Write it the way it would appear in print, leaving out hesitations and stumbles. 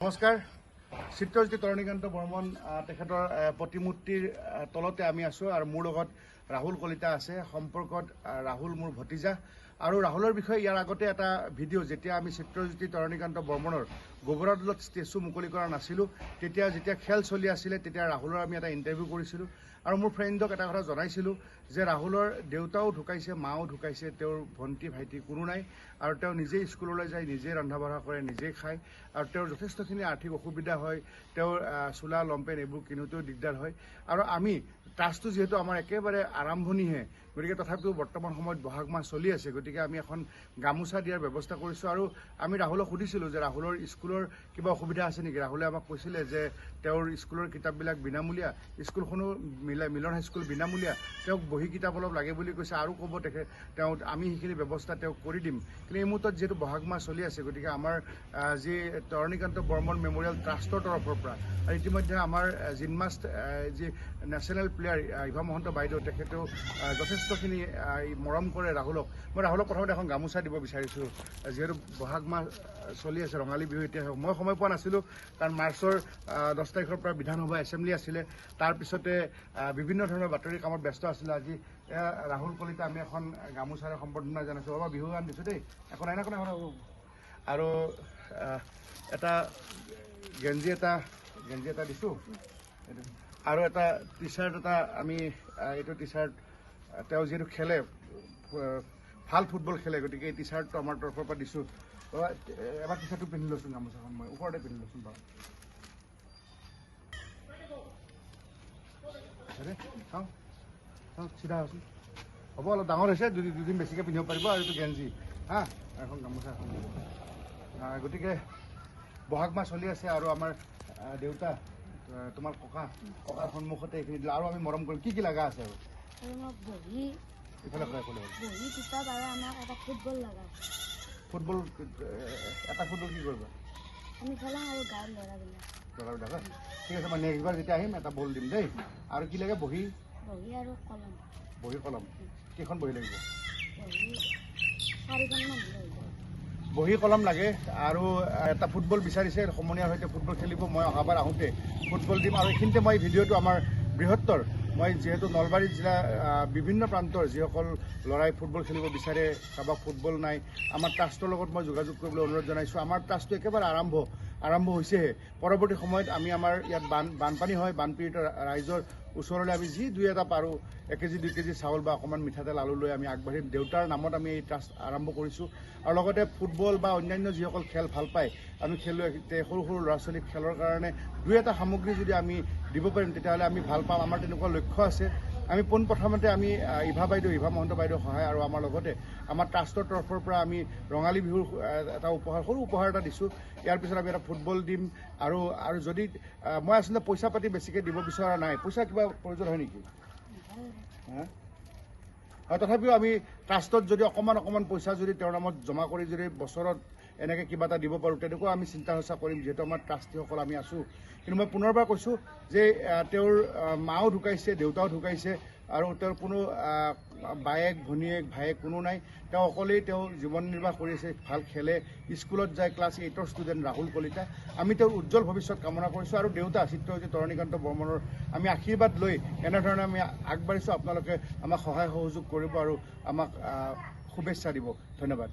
নমস্কাৰ। চিত্ৰজ্যোতি তৰণীকান্ত বৰ্মন তেখেতৰ প্ৰতিমূৰ্তিৰ তলতে আমি আছোঁ আৰু মোৰ লগত ৰাহুল কলিতা আছে। সম্পৰ্কত ৰাহুল মোৰ ভতিজা আৰু ৰাহুলৰ বিষয়ে ইয়াৰ আগতে এটা ভিডিঅ', যেতিয়া আমি চিত্ৰজ্যোতি তৰণীকান্ত বৰ্মনৰ গোবৰাদলত ষ্টেচু মুকলি কৰা নাছিলোঁ, তেতিয়া যেতিয়া খেল চলি আছিলে তেতিয়া ৰাহুলৰ আমি এটা ইণ্টাৰভিউ কৰিছিলোঁ আৰু মোৰ ফ্ৰেণ্ডক এটা কথা জনাইছিলোঁ যে ৰাহুলৰ দেউতাও ঢুকাইছে, মাও ঢুকাইছে, তেওঁৰ ভণ্টি ভাইটি কোনো নাই আৰু তেওঁ নিজেই স্কুললৈ যায়, নিজেই ৰন্ধা বঢ়া কৰে, নিজেই খায় আৰু তেওঁৰ যথেষ্টখিনি আৰ্থিক অসুবিধা হয়। তেওঁৰ চোলা লংপেণ্ট এইবোৰ কিনোতেও দিগদাৰ হয় আৰু আমি ট্ৰাষ্টটো যিহেতু আমাৰ একেবাৰে আৰম্ভণিহে, গতিকে তথাপিও বৰ্তমান সময়ত বহাগ মাহ চলি আছে, গতিকে আমি এখন গামোচা দিয়াৰ ব্যৱস্থা কৰিছোঁ। আৰু আমি ৰাহুলক সুধিছিলোঁ যে ৰাহুলৰ স্কুলৰ কিবা অসুবিধা আছে নেকি। ৰাহুলে আমাক কৈছিলে যে তেওঁৰ স্কুলৰ কিতাপবিলাক বিনামূলীয়া, স্কুলখনো মিলন হাইস্কুল বিনামূলীয়া, তেওঁক বহী কিতাপ অলপ লাগে বুলি কৈছে আৰু ক'ব তেখেত তেওঁ আমি সেইখিনি ব্যৱস্থা তেওঁক কৰি দিম। কিন্তু এই মুহূৰ্তত যিহেতু বহাগ মাহ চলি আছে, গতিকে আমাৰ যি তৰণীকান্ত বৰ্মন মেম'ৰিয়েল ট্ৰাষ্টৰ তৰফৰ পৰা আৰু ইতিমধ্যে আমাৰ জিমনাষ্ট যি নেশ্যনেল প্লেয়াৰ ইভা মহন্ত বাইদেউ, তেখেতেও যথেষ্টখিনি মৰম কৰে ৰাহুলক। মই ৰাহুলক প্ৰথমতে এখন গামোচা দিব বিচাৰিছোঁ, যিহেতু বহাগ মাহ চলি আছে, ৰঙালী বিহু এতিয়া। মই সময় পোৱা নাছিলোঁ কাৰণ মাৰ্চৰ 10 তাৰিখৰ পৰা বিধানসভা এছেম্বলি আছিলে, তাৰপিছতে বিভিন্ন ধৰণৰ বাতৰি কামত ব্যস্ত আছিলে। আজি ৰাহুল কলিতা আমি এখন গামোচাৰে সম্বৰ্ধনা জনাইছোঁ। বাবা বিহু গান দিছোঁ দেই, একো নাই, একো নাই। আৰু এটা গেঞ্জি এটা দিছোঁ আৰু এটা টি চাৰ্ট এটা আমি এইটো টি চাৰ্ট তেওঁ যিহেতু খেলে, ভাল ফুটবল খেলে, গতিকে এই টি চাৰ্টটো আমাৰ তৰফৰ পৰা দিছোঁ। এবাৰ টি চাৰ্টটো পিন্ধি লৈছোঁ, গামোচাখন মই ওপৰতে পিন্ধি লৈছোঁ বাৰু। চাওঁ চাওঁ, চিধা হচোন। হ'ব, অলপ ডাঙৰ হৈছে, দুদিন বেছিকৈ পিন্ধিব পাৰিব। আৰু এইটো গেঞ্জি, হা, এখন গামোচা এখন। গতিকে বহাগ মাহ চলি আছে আৰু আমাৰ দেউতা তোমাৰ ককাৰ সন্মুখতে এইখিনি দিলে আৰু আমি মৰম কৰিম। কি কি লগা আছে আৰু? বহী, ইফালে ক'লে বহী কিতাপ আৰু আমাক এটা ফুটবল লগা। ফুটবল এটা ফুটবল কি কৰিবা? আমি খেলাম আৰু গাঁৱৰ ল'ৰাবিলাক। ল'ৰাবিলাক। ঠিক আছে, মই নেক্সট বাৰ যেতিয়া আহিম এটা বল দিম দেই। আৰু কি লাগে? বহী, বহী আৰু কলম। বহী কলম কেইখন বহী লাগিব? বহী 4খনমান। বহী কলম লাগে আৰু এটা ফুটবল বিচাৰিছে, সমনীয়াৰ সৈতে ফুটবল খেলিব। মই অহাবাৰ আহোঁতে ফুটবল দিম। আৰু এইখিনিতে মই ভিডিঅ'টো আমাৰ বৃহত্তৰ, মই যিহেতু নলবাৰী জিলা বিভিন্ন প্ৰান্তৰ যিসকল ল'ৰাই ফুটবল খেলিব বিচাৰে, কাৰোবাক ফুটবল নাই, আমাৰ ট্ৰাষ্টৰ লগত মই যোগাযোগ কৰিবলৈ অনুৰোধ জনাইছোঁ। আমাৰ ট্ৰাষ্টটো একেবাৰে আৰম্ভ হৈছেহে। পৰৱৰ্তী সময়ত আমি আমাৰ ইয়াত বানপানী হয়, বানপীড়িত ৰাইজৰ ওচৰলৈ আমি যি দুই এটা পাৰোঁ, 1 কেজি 2 কেজি চাউল বা অকণমান মিঠাতেল আলু লৈ আমি আগবাঢ়িম। দেউতাৰ নামত আমি এই ট্ৰাষ্ট আৰম্ভ কৰিছোঁ। আৰু লগতে ফুটবল বা অন্যান্য যিসকল খেল ভাল পায়, আমি খেলুৱৈ সৰু সৰু ল'ৰা ছোৱালীক খেলৰ কাৰণে দুই এটা সামগ্ৰী যদি আমি দিব পাৰিম তেতিয়াহ'লে আমি ভাল পাম। আমাৰ তেনেকুৱা লক্ষ্য আছে। আমি পোনপ্ৰথমতে আমি ইভা বাইদেউ, ইভা মহন্ত বাইদেউৰ সহায় আৰু আমাৰ লগতে আমাৰ ট্ৰাষ্টৰ তৰফৰ পৰা আমি ৰঙালী বিহুৰ এটা উপহাৰ, সৰু উপহাৰ এটা দিছোঁ। ইয়াৰ পিছত আমি এটা ফুটবল দিম। আৰু আৰু যদি মই আচলতে পইচা পাতি বেছিকৈ দিব বিচৰা নাই। পইচা কিবা প্ৰয়োজন হয় নেকি? হয়, তথাপিও আমি ট্ৰাষ্টত যদি অকণমান অকণমান পইচা যদি তেওঁৰ নামত জমা কৰি যদি বছৰত এনেকৈ কিবা এটা দিব পাৰোঁ, তেনেকুৱা আমি চিন্তা চৰ্চা কৰিম, যিহেতু আমাৰ ট্ৰাষ্টিসকল আমি আছোঁ। কিন্তু মই পুনৰবাৰ কৈছোঁ যে তেওঁৰ মাও ঢুকাইছে, দেউতাও ঢুকাইছে আৰু তেওঁৰ কোনো বায়েক ভনীয়েক ভায়েক কোনো নাই। তেওঁ অকলেই তেওঁ জীৱন নিৰ্বাহ কৰি আছে, ভাল খেলে, স্কুলত যায়, ক্লাছ 8ৰ ষ্টুডেণ্ট ৰাহুল কলিতা। আমি তেওঁৰ উজ্জ্বল ভৱিষ্যত কামনা কৰিছোঁ আৰু দেউতা চিত্ৰজ্যোতি তৰণীকান্ত বৰ্মনৰ আমি আশীৰ্বাদ লৈ এনেধৰণে আমি আগবাঢ়িছোঁ। আপোনালোকে আমাক সহায় সহযোগ কৰিব আৰু আমাক শুভেচ্ছা দিব। ধন্যবাদ।